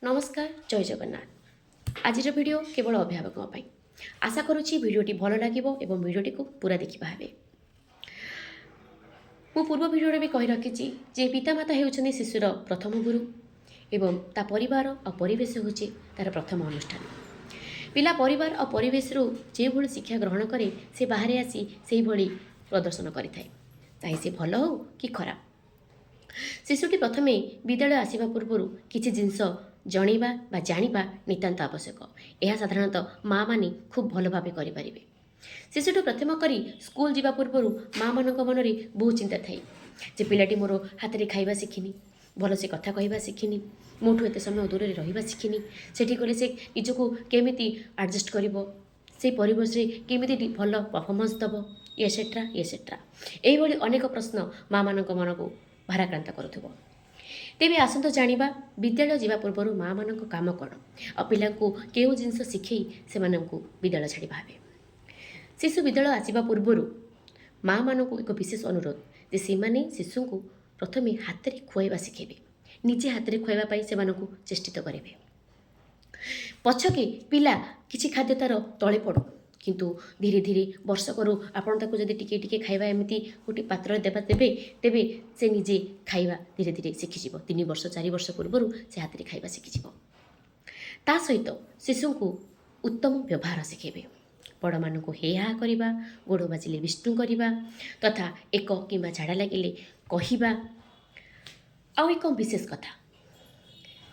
ନମସ୍କାର, ଜୟ ଜଗନ୍ନାଥ। ଆଜିର ଭିଡ଼ିଓ କେବଳ ଅଭିଭାବକଙ୍କ ପାଇଁ। ଆଶା କରୁଛି ଭିଡ଼ିଓଟି ଭଲ ଲାଗିବ ଏବଂ ଭିଡ଼ିଓଟିକୁ ପୁରା ଦେଖିବା ହେବେ। ମୁଁ ପୂର୍ବ ଭିଡ଼ିଓରେ ବି କହି ରଖିଛି ଯେ ପିତାମାତା ହେଉଛନ୍ତି ଶିଶୁର ପ୍ରଥମ ଗୁରୁ ଏବଂ ତା ପରିବାର ଆଉ ପରିବେଶ ହେଉଛି ତା'ର ପ୍ରଥମ ଅନୁଷ୍ଠାନ। ପିଲା ପରିବାର ଆଉ ପରିବେଶରୁ ଯେଉଁଭଳି ଶିକ୍ଷା ଗ୍ରହଣ କରେ, ସେ ବାହାରେ ଆସି ସେଇଭଳି ପ୍ରଦର୍ଶନ କରିଥାଏ, ଚାହେ ସେ ଭଲ ହେଉ କି ଖରାପ। ଶିଶୁଟି ପ୍ରଥମେ ବିଦ୍ୟାଳୟ ଆସିବା ପୂର୍ବରୁ କିଛି ଜିନିଷ ଜଣେଇବା ବା ଜାଣିବା ନିତାନ୍ତ ଆବଶ୍ୟକ। ଏହା ସାଧାରଣତଃ ମାଆମାନେ ଖୁବ୍ ଭଲ ଭାବେ କରିପାରିବେ। ଶିଶୁଟି ପ୍ରଥମ କରି ସ୍କୁଲ ଯିବା ପୂର୍ବରୁ ମାଆମାନଙ୍କ ମନରେ ବହୁତ ଚିନ୍ତା ଥାଏ ଯେ ପିଲାଟି ମୋର ହାତରେ ଖାଇବା ଶିଖିନି, ଭଲସେ କଥା କହିବା ଶିଖିନି, ମୋଠୁ ଏତେ ସମୟ ଦୂରରେ ରହିବା ଶିଖିନି, ସେଠି ଗଲେ ସେ ନିଜକୁ କେମିତି ଆଡ଼ଜଷ୍ଟ କରିବ, ସେଇ ପରିବେଶରେ କେମିତି ଭଲ ପରଫର୍ମାନ୍ସ ଦେବ, ଏଟସେଟ୍ରା ଏଟସେଟ୍ରା। ଏଇଭଳି ଅନେକ ପ୍ରଶ୍ନ ମାଆମାନଙ୍କ ମନକୁ ଭାରାକ୍ରାନ୍ତ କରୁଥିବ। ତେବେ ଆସନ୍ତୁ ଜାଣିବା, ବିଦ୍ୟାଳୟ ଯିବା ପୂର୍ବରୁ ମାଆମାନଙ୍କ କାମ କ'ଣ ଆଉ ପିଲାଙ୍କୁ କେଉଁ ଜିନିଷ ଶିଖେଇ ସେମାନଙ୍କୁ ବିଦ୍ୟାଳୟ ଛାଡ଼ିବା ହେବେ। ଶିଶୁ ବିଦ୍ୟାଳୟ ଆସିବା ପୂର୍ବରୁ ମାଆମାନଙ୍କୁ ଏକ ବିଶେଷ ଅନୁରୋଧ ଯେ ସେମାନେ ଶିଶୁଙ୍କୁ ପ୍ରଥମେ ହାତରେ ଖୁଆଇବା ଶିଖେଇବେ। ନିଜେ ହାତରେ ଖୁଆଇବା ପାଇଁ ସେମାନଙ୍କୁ ଚେଷ୍ଟିତ କରିବେ। ପଛକେ ପିଲା କିଛି ଖାଦ୍ୟ ତା'ର ତଳେ ପଡ଼ୁ, କିନ୍ତୁ ଧୀରେ ଧୀରେ ବର୍ଷକରୁ ଆପଣ ତାକୁ ଯଦି ଟିକେ ଟିକେ ଖାଇବା ଏମିତି ଗୋଟେ ପାତ୍ରରେ ଦେବେ, ତେବେ ସେ ନିଜେ ଖାଇବା ଧୀରେ ଧୀରେ ଶିଖିଯିବ। 3 ବର୍ଷ 4 ବର୍ଷ ପୂର୍ବରୁ ସେ ହାତରେ ଖାଇବା ଶିଖିଯିବ। ତା ସହିତ ଶିଶୁଙ୍କୁ ଉତ୍ତମ ବ୍ୟବହାର ଶିଖେଇବେ। ବଡ଼ମାନଙ୍କୁ ହେ ହା କରିବା, ଗୋଡ଼ ବାଜିଲେ ବିଷ୍ଣୁ କରିବା ତଥା ଏକ କିମ୍ବା ଝାଡ଼ା ଲାଗିଲେ କହିବା। ଆଉ ଏକ ବିଶେଷ କଥା,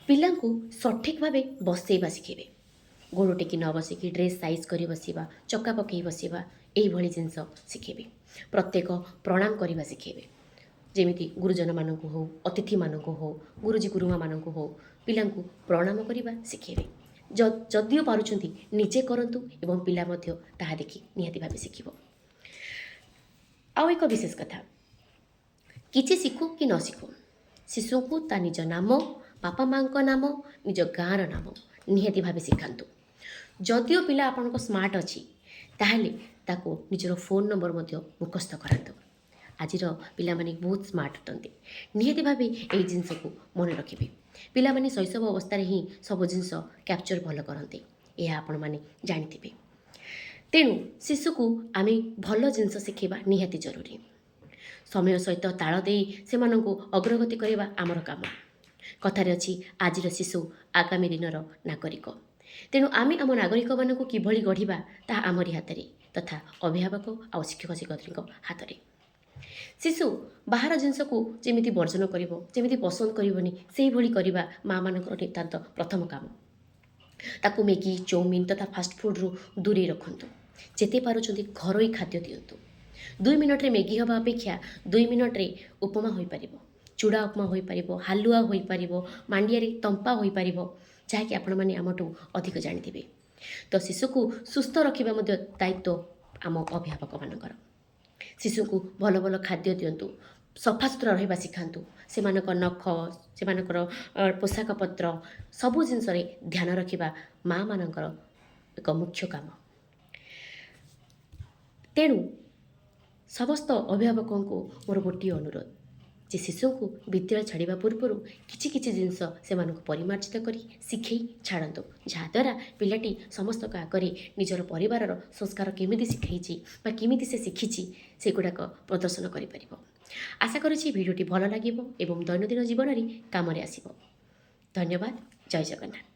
ପିଲାଙ୍କୁ ସଠିକ୍ ଭାବେ ବସେଇବା ଶିଖେଇବେ। ଗୋଡ଼ ଟେକି ନ ବସିକି ଡ୍ରେସ୍ ସାଇଜ୍ କରି ବସିବା, ଚକା ପକାଇ ବସିବା, ଏଇଭଳି ଜିନିଷ ଶିଖେଇବେ। ପ୍ରତ୍ୟେକ ପ୍ରଣାମ କରିବା ଶିଖେଇବେ। ଯେମିତି ଗୁରୁଜନମାନଙ୍କୁ ହେଉ, ଅତିଥିମାନଙ୍କୁ ହେଉ, ଗୁରୁଜୀ ଗୁରୁମାମାନଙ୍କୁ ହେଉ, ପିଲାଙ୍କୁ ପ୍ରଣାମ କରିବା ଶିଖେଇବେ। ଯଦିଓ ପାରୁଛନ୍ତି, ନିଜେ କରନ୍ତୁ ଏବଂ ପିଲା ମଧ୍ୟ ତାହା ଦେଖି ନିହାତି ଭାବେ ଶିଖିବ। ଆଉ ଏକ ବିଶେଷ କଥା, କିଛି ଶିଖୁ କି ନ ଶିଖୁ, ଶିଶୁଙ୍କୁ ତା ନିଜ ନାମ, ବାପା ମାଆଙ୍କ ନାମ, ନିଜ ଗାଁର ନାମ ନିହାତି ଭାବେ ଶିଖାନ୍ତୁ। ଯଦିଓ ପିଲା ଆପଣଙ୍କ ସ୍ମାର୍ଟ ଅଛି, ତାହେଲେ ତାକୁ ନିଜର ଫୋନ୍ ନମ୍ବର ମଧ୍ୟ ମୁଖସ୍ଥ କରାନ୍ତୁ। ଆଜିର ପିଲାମାନେ ବହୁତ ସ୍ମାର୍ଟ ଅଟନ୍ତି। ନିହାତି ଭାବେ ଏହି ଜିନିଷକୁ ମନେ ରଖିବେ। ପିଲାମାନେ ଶୈଶବ ଅବସ୍ଥାରେ ହିଁ ସବୁ ଜିନିଷ କ୍ୟାପଚର୍ ଭଲ କରନ୍ତି, ଏହା ଆପଣମାନେ ଜାଣିଥିବେ। ତେଣୁ ଶିଶୁକୁ ଆମେ ଭଲ ଜିନିଷ ଶିଖେଇବା ନିହାତି ଜରୁରୀ। ସମୟ ସହିତ ତାଳ ଦେଇ ସେମାନଙ୍କୁ ଅଗ୍ରଗତି କରିବା ଆମର କାମ। କଥାରେ ଅଛି, ଆଜିର ଶିଶୁ ଆଗାମୀ ଦିନର ନାଗରିକ। ତେଣୁ ଆମେ ଆମ ନାଗରିକମାନଙ୍କୁ କିଭଳି ଗଢ଼ିବା, ତାହା ଆମରି ହାତରେ ତଥା ଅଭିଭାବକ ଆଉ ଶିକ୍ଷକ ଶିକ୍ଷୟିତ୍ରୀଙ୍କ ହାତରେ। ଶିଶୁ ବାହାର ଜିନିଷକୁ ଯେମିତି ବର୍ଜନ କରିବ, ଯେମିତି ପସନ୍ଦ କରିବନି, ସେଇଭଳି କରିବା ମାଆମାନଙ୍କର ନିତାନ୍ତ ପ୍ରଥମ କାମ। ତାକୁ ମ୍ୟାଗି, ଚାଉମିନ୍ ତଥା ଫାଷ୍ଟଫୁଡ଼ରୁ ଦୂରେଇ ରଖନ୍ତୁ। ଯେତେ ପାରୁଛନ୍ତି ଘରୋଇ ଖାଦ୍ୟ ଦିଅନ୍ତୁ। 2 ମିନିଟ୍ରେ ମ୍ୟାଗି ହେବା ଅପେକ୍ଷା 2 ମିନିଟ୍ରେ ଉପମା ହୋଇପାରିବ, ଚୁଡ଼ା ଉପମା ହୋଇପାରିବ, ହାଲୁଆ ହୋଇପାରିବ, ମାଣ୍ଡିଆରେ ତମ୍ପା ହୋଇପାରିବ, ଯାହାକି ଆପଣମାନେ ଆମଠୁ ଅଧିକ ଜାଣିଥିବେ। ତ ଶିଶୁକୁ ସୁସ୍ଥ ରଖିବା ମଧ୍ୟ ଦାୟିତ୍ୱ ଆମ ଅଭିଭାବକମାନଙ୍କର। ଶିଶୁଙ୍କୁ ଭଲ ଭଲ ଖାଦ୍ୟ ଦିଅନ୍ତୁ, ସଫାସୁତୁରା ରହିବା ଶିଖାନ୍ତୁ। ସେମାନଙ୍କ ନଖ, ସେମାନଙ୍କର ପୋଷାକ ପତ୍ର, ସବୁ ଜିନିଷରେ ଧ୍ୟାନ ରଖିବା ମାଆମାନଙ୍କର ଏକ ମୁଖ୍ୟ କାମ। ତେଣୁ ସମସ୍ତ ଅଭିଭାବକଙ୍କୁ ମୋର ଗୋଟିଏ ଅନୁରୋଧ ଯେ ଶିଶୁଙ୍କୁ ବିଦ୍ୟାଳୟ ଛାଡ଼ିବା ପୂର୍ବରୁ କିଛି କିଛି ଜିନିଷ ସେମାନଙ୍କୁ ପରିମାର୍ଜିତ କରି ଶିଖେଇ ଛାଡ଼ନ୍ତୁ, ଯାହାଦ୍ୱାରା ପିଲାଟି ସମସ୍ତଙ୍କ ଆଗରେ ନିଜର ପରିବାରର ସଂସ୍କାର କେମିତି ଶିଖେଇଛି ବା କେମିତି ସେ ଶିଖିଛି, ସେଗୁଡ଼ାକ ପ୍ରଦର୍ଶନ କରିପାରିବ। ଆଶା କରୁଛି ଭିଡ଼ିଓଟି ଭଲ ଲାଗିବ ଏବଂ ଦୈନନ୍ଦିନ ଜୀବନରେ କାମରେ ଆସିବ। ଧନ୍ୟବାଦ। ଜୟ ଜଗନ୍ନାଥ।